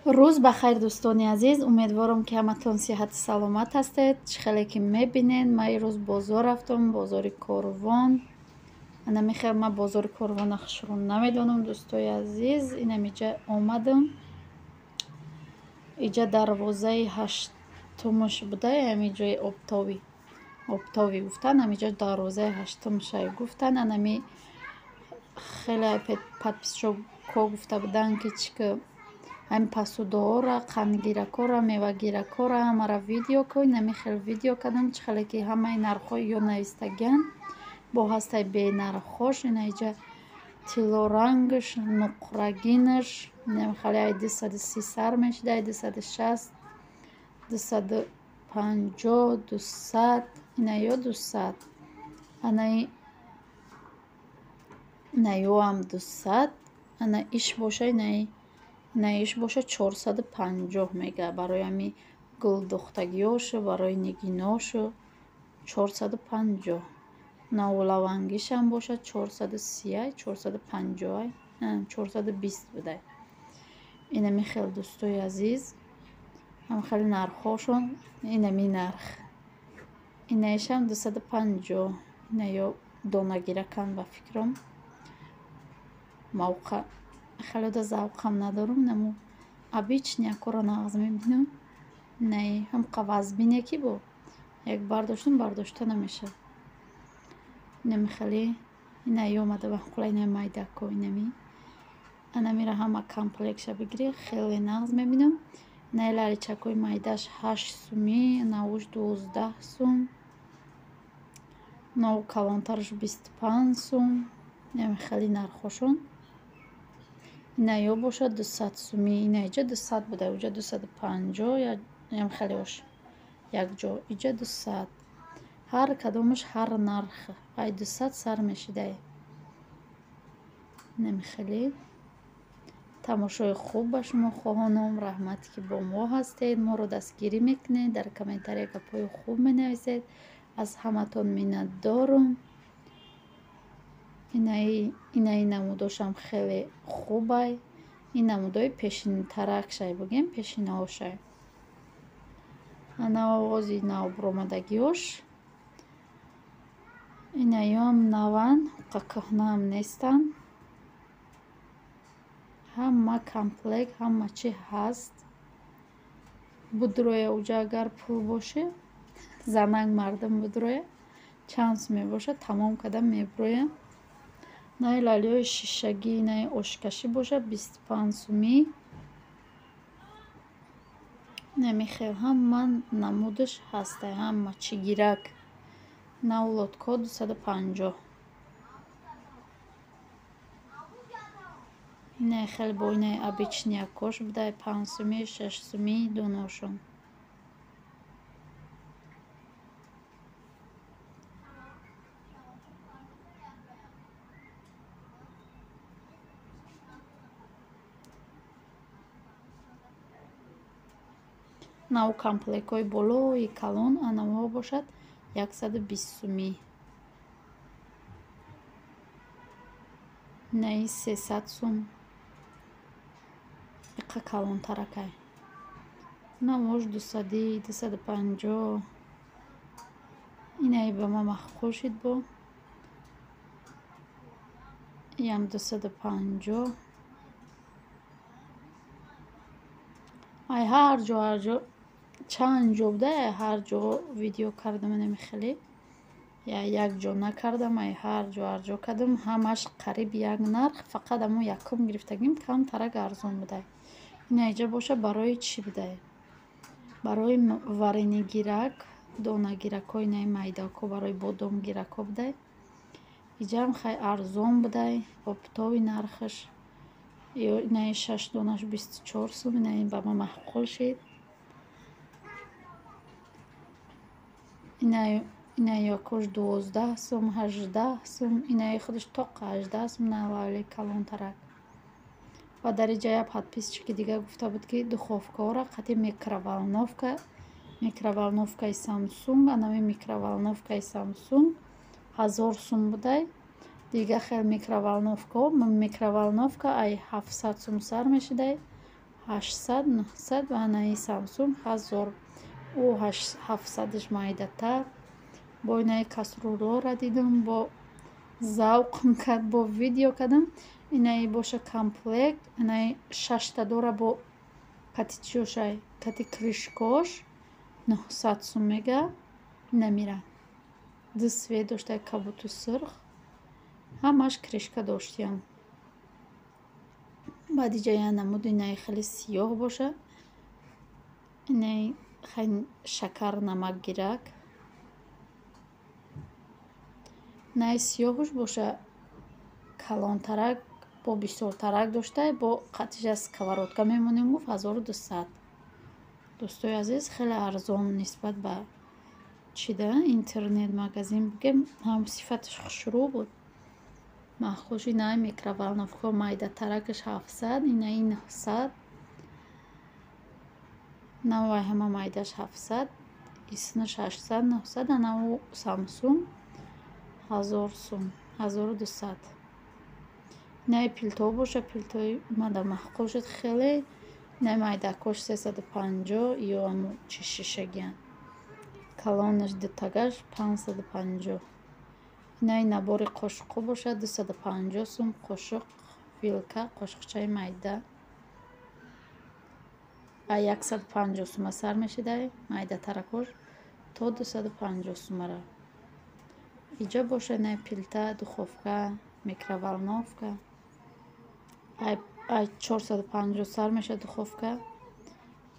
Рӯз ба хайр, дӯстони азиз. Умедворам, ки ҳаматон сиҳату саломат ҳастед. Чӣ хеле ки мебинед, ман ирӯз бозор рафтам, бозори Корвон. Ана мехел ман бозори Корвона хушрӯ намедонам, дӯстои азиз. Инамиҷа омадам. Иҷа дарвозаи ҳаштумаш буда, ҳамин ҷои оптовый. Оптовый гуфтан, ҳамиҷа дарвозаи ҳаштумашай гуфтан. Анами хеле подписчикҳо гуфта буданд, ки чӣ ки ҳамин посудаҳоро, қандгиракҳоро, мевагиракҳоро ҳамаро видео кун. Ҳамин хел видео кардам, чӣ хеле ки ҳамаи нархҳои ё навистагианд, бо ҳастаи бенархҳош. Ина иҷа тиллорангаш, нуқрагинаш, хеле ай 230 сар мешида, ай 260, 250, 200, ина ё 200. Анаи инаёам 200, ана иш боша, инаи иш боша 450 мега, барои ҳами гулдухтагиёшу, барои нигиношу 450. Навлавангишам бошад 430-ай, 450-ай, 420 будай. Инами хел, дӯстои азиз, ҳам хеле нархҳошон, инами нарх. Инаишам 250, инаё донагираканд ба фикрам. Мавқеъ хеле да завқам надорам, наму обычный якоро нағз мебинам. Инаи ҳамқа вазбине ки бо як бардоштам, бардошта намешавад. Инами хеле инаи омада маъқула, инаи майдако, инами. Анамира ҳама комплектша бигирӣ, хеле нағз мебинам. Инаи ларичакҳои майдааш 8 сумӣ, навуш 12 сум, наву калонтараш 25 сум. Инами хеле нархҳошон. Инаё бошад 200 сумӣ, ина иҷа 200 буда, уҷа 250, ям хелеош якҷо, иҷа 200. Ҳар кадомаш ҳар нарх, ай 200 сар мешидай. Инами хеле. Тамошои хуб ба шумо хоҳонам. Раҳмат, ки бо мо ҳастед, моро дастгирӣ мекунед, дар комментария гапҳои хуб менависед. Аз ҳаматон миннатдорум. Инаи намудошам хеле хубай. Ин намудои пешинтаракшай бигем, пешинаошай. Ана оғози навбуромадагиёш. Инаёам наванд, қа кӯҳнаам нестанд. Ҳама комплект, ҳама чӣ ҳаст. Будроя уҷа агар пул боше, занак мардум будроя, чанд сум мебошад, тамом карда мебуроянд. Наи лалиҳои шишагӣ, наи ошкашӣ бошад 25 сумӣ. Инами хел ҳама намудаш ҳастай, ҳама чӣ гирак. Нав лодкаҳо 250. Инаи хеле бо инаи обычный якош будай 5 сумӣ, 6 сумӣ доношон. Наву комплектҳои болои калон анавҳо бошад 120 сумӣ. Инаи 300 сум. Иқа калонтаракай. Навош дусадӣ, 250. Инаи ба ман маъқул шид бо. Иам 250. Ай ҳар ҷо, ҳар ҷо чанд ҷо буда, ай ҳар ҷо видео кардам, инами хеле. Як ҷо накардам, ай ҳар ҷо, ҳар ҷо кардам. Ҳамаш қариб як нарх, фақат ҳамон якум гирифтагим камтарак арзон будай. Ина иҷа боша барои чӣ будай? Барои варенигирак, донагиракҳо, инаи майдакҳо барои бодомгиракҳо будай. Иҷаам хай арзон будай, оптовый нархаш. Инаи шаш донаш 24 сум, инаи ба ман маъқул шид. Инаи якош 12 сум, 18 сум, инаи худаш тоқа 18 сум, на лали калонтарак. Ва дар иҷа як подписчики дига гуфта буд, ки духовкаҳоро қати микроволновка, микроволновкаи Самсунг, анами микроволновкаи Самсунг 1000 сум будай. Дига хел микроволновкаҳо, микроволновка ай 700 сум сар мешидай, 800, 900 ва анаи Самсунг 1000. Ӯ 700-ш майдатар. Бо инаи кастрюлҳоро дидам, бо завқм кард, бо видео кардам. Инаи боша комплект, инаи шашта дора бо кати чиёшай, кати крышкош 900 сум мега. Намира. Ду свет доштай, кабуту сурх. Ҳамаш крышка доштиям. Баъд иҷа я намуд инаи хеле сиёҳ боша. Инаи хай шакар намак гирак. Инаи сиёҳуш боша калонтарак, бо бисёртарак доштай, бо қатиша сковородка мемонем, гуфт 1200. Дӯстои азиз, хеле арзон нисбат ба чида интернет магазин бигем, ҳам сифаташ хушрӯ буд. Маъқул шуд. Инаи микроволновка майдатаракаш 700, инаи 900. Навай ҳама майдаш 700, иснаш 800, 900, анаву Самсунг 1000 сум, 1200. Инаи пилтоҳо боша, пилтои мада маъқул шуд хеле. Инаи майдакош 350, ё ҳамо чи шишагиянд. Калонаш дутагаш 550. Инаи набори қошуқҳо бошад 250 сум, қошуқ, вилка, қошуқчаи майда. А 150 сума сар мешидай, майдатаракош то 250 сумара. Иҷа боша инаи пилта, духовка, микроволновка. Ай 450 сар мешад духовка.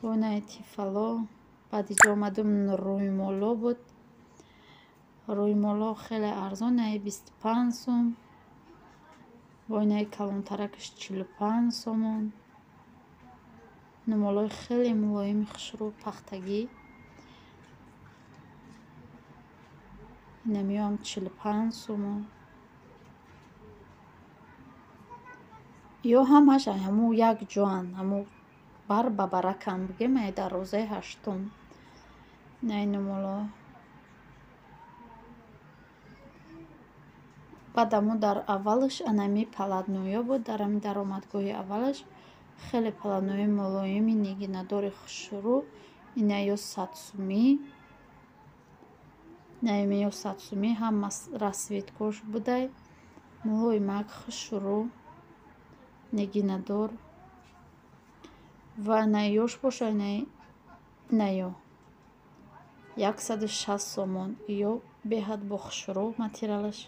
Бо инаи тифало. Баъд иҷа омадам, рӯймоло буд. Рӯймоло хеле арзон, инаи 25 сум. Бо инаи калонтаракаш 45 сомон. Рӯймолои хеле мулоими хушрӯ, пахтагӣ. Инамиёам 45 сомон. Ё ҳамаш ҳаму як ҷоанд, ҳаму бар ба баракам бигем, ай дарвозаи ҳаштум. Инаи рӯймоло. Баъд амо дар аввалаш анами палатноё буд, дар ҳамин даромадгоҳи аввалаш хеле палатнои мулоими нигинадори хушрӯ. Инаё 100 сумӣ. Инаё 100 сумӣ, ҳама расцветкош будай. Мулоимак, хушрӯ, нигинадор. Ва инаёш боша, инаё 160 сомон. Ё беҳад бо хушрӯ материалаш.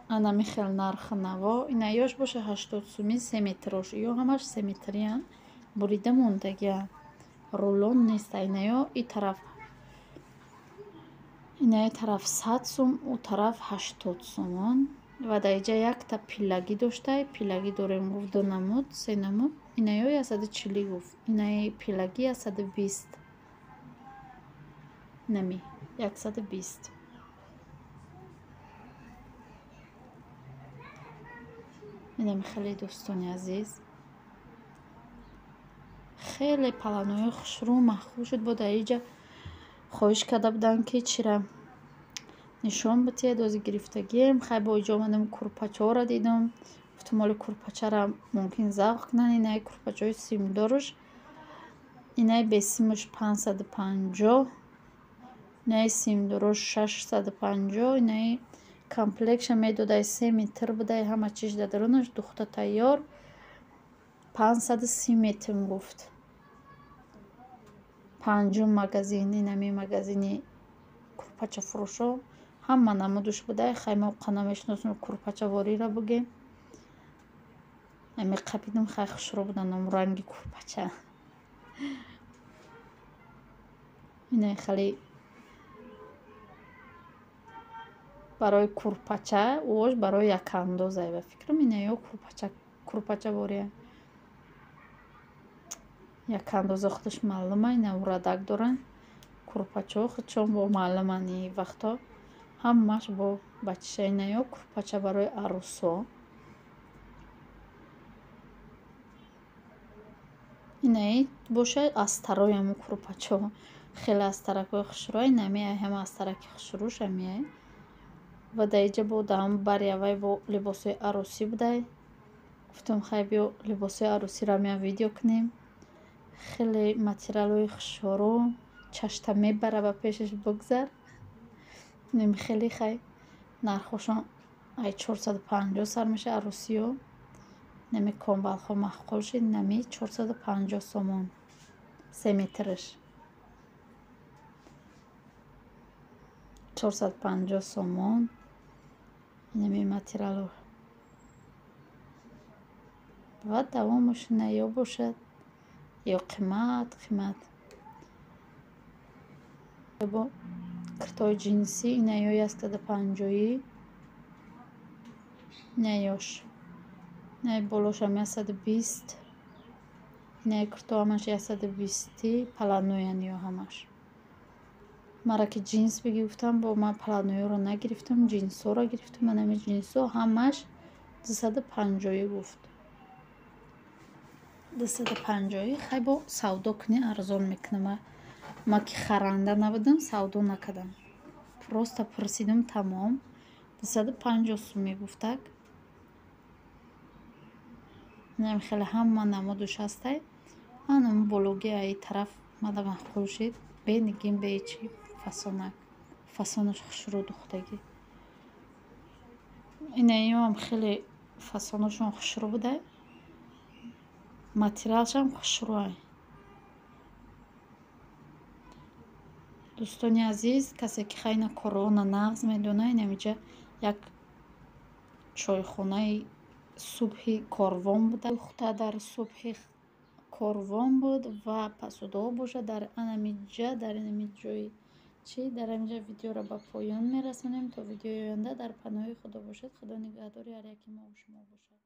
Анами хел нархи наво. Инаёш боша 80 сумӣ, се метрош. Ё ҳамаш се метриянд, бурида мондагиянд. Рулон нест. Инаё и тараф, инаи тараф 100 сум, ӯ тараф 80 сомон. Ва дар иҷа якта пиллагӣ доштай. Пиллагӣ дорем, гуфт, ду намуд, се намуд. Инаё 140 гуфт. Инаи пиллагӣ 120. Нами 120. Инам хеле дӯстони азиз. Хеле паланои хушрӯ маъқул шуд. Бо дар иҷа хоҳиш карда буданд, ки чира нишон битиҳед, ози гирифтагием. Хай бо иҷа омадам, курпачаҳоро дидам. Гуфтам, оли курпачара мумкин завқ кунанд. Инаи курпачаҳои симдоруш, инаи бесимуш 550, инаи симдорош 650, инаи комплектша медодай, се метр будай, ҳама чиз дар дарунаш, духта тайёр 530 метр гуфт. Панҷум магазин, инами магазини курпачафурӯшо, ҳама намудуш будай. Хай мо қа намешиносем курпачавориро бигем. Ами қапидам, хай хушрӯ будан ам ранги курпача. Инаи хеле барои курпача, ӯош барои якандозай ба фикрам. Инаё курпача, курпачавория. Якандоза худаш маълума, ина урадак доранд. Курпачаҳо худшон бо маълуманд ин вақто. Ҳамааш бо бачиша. Инаё курпача барои арӯсо. Инаи боша астарои ҳамун курпачаҳо. Хеле астаракҳои хушрӯ. Инами ҳама астараки хушрӯш ҳамияй. Ва дар инҷа бо даҳам бариавай бо либосҳои арӯсӣ будай. Гуфтам, хай, биё, либосҳои арӯсиро меам видео кунем. Хеле материалҳои хушрӯ, чашта мебара, ба пешаш бигзар. Нем хеле, хай, нархҳошон ай 450 сар меша арӯсиё. Нами комбалҳо маъқул шид, нами 450 сомон 3 метраш. 450 сомон инами материалҳо. Ва давомаш на ё бошад, ё қимат қимат. Бо киртои ҷинсӣ ина ё 150-ӣ, ина ёш. Инаи болошам 120. Инаи кирто ҳамаш 120-ӣ, паланоян ё ҳамаш. Мара ки ҷинс бигӣ гуфтам, бо ман паланоёро нагирифтам, ҷинсҳоро гирифтам. Манами ҷинсҳо ҳамаш 250-ӣ гуфт. 250-ӣ, хай, бо савдо кунӣ, арзон мекунам. Ма ки харанда набудам, савдо накардам. Просто пурсидам, тамом. 250 сум мегуфтак. Инам хеле ҳама намудуш ҳастай. Анам бологи аи тараф мада маъқул шид. Бе нигин, бе чӣ, фасонак. Фасонаш хушрӯ духтагӣ. Инаиёам хеле фасонашон хушрӯ будай. Материалшам хушрӯай. Дӯстони азиз, касе ки хайна корона нағз медонад, инамиҷа як чойхонаи субҳи Корвон буда. Духта дар субҳи Корвон буд ва пасудоҳ бошад дар анамиҷа, дар инами ҷои чӣ, дар ҳаминҷа видеоро ба поён мерасонем. То видеои оянда дар паноҳи Худо бошед. Худо нигаҳдори ҳар яки мову шумо бошад.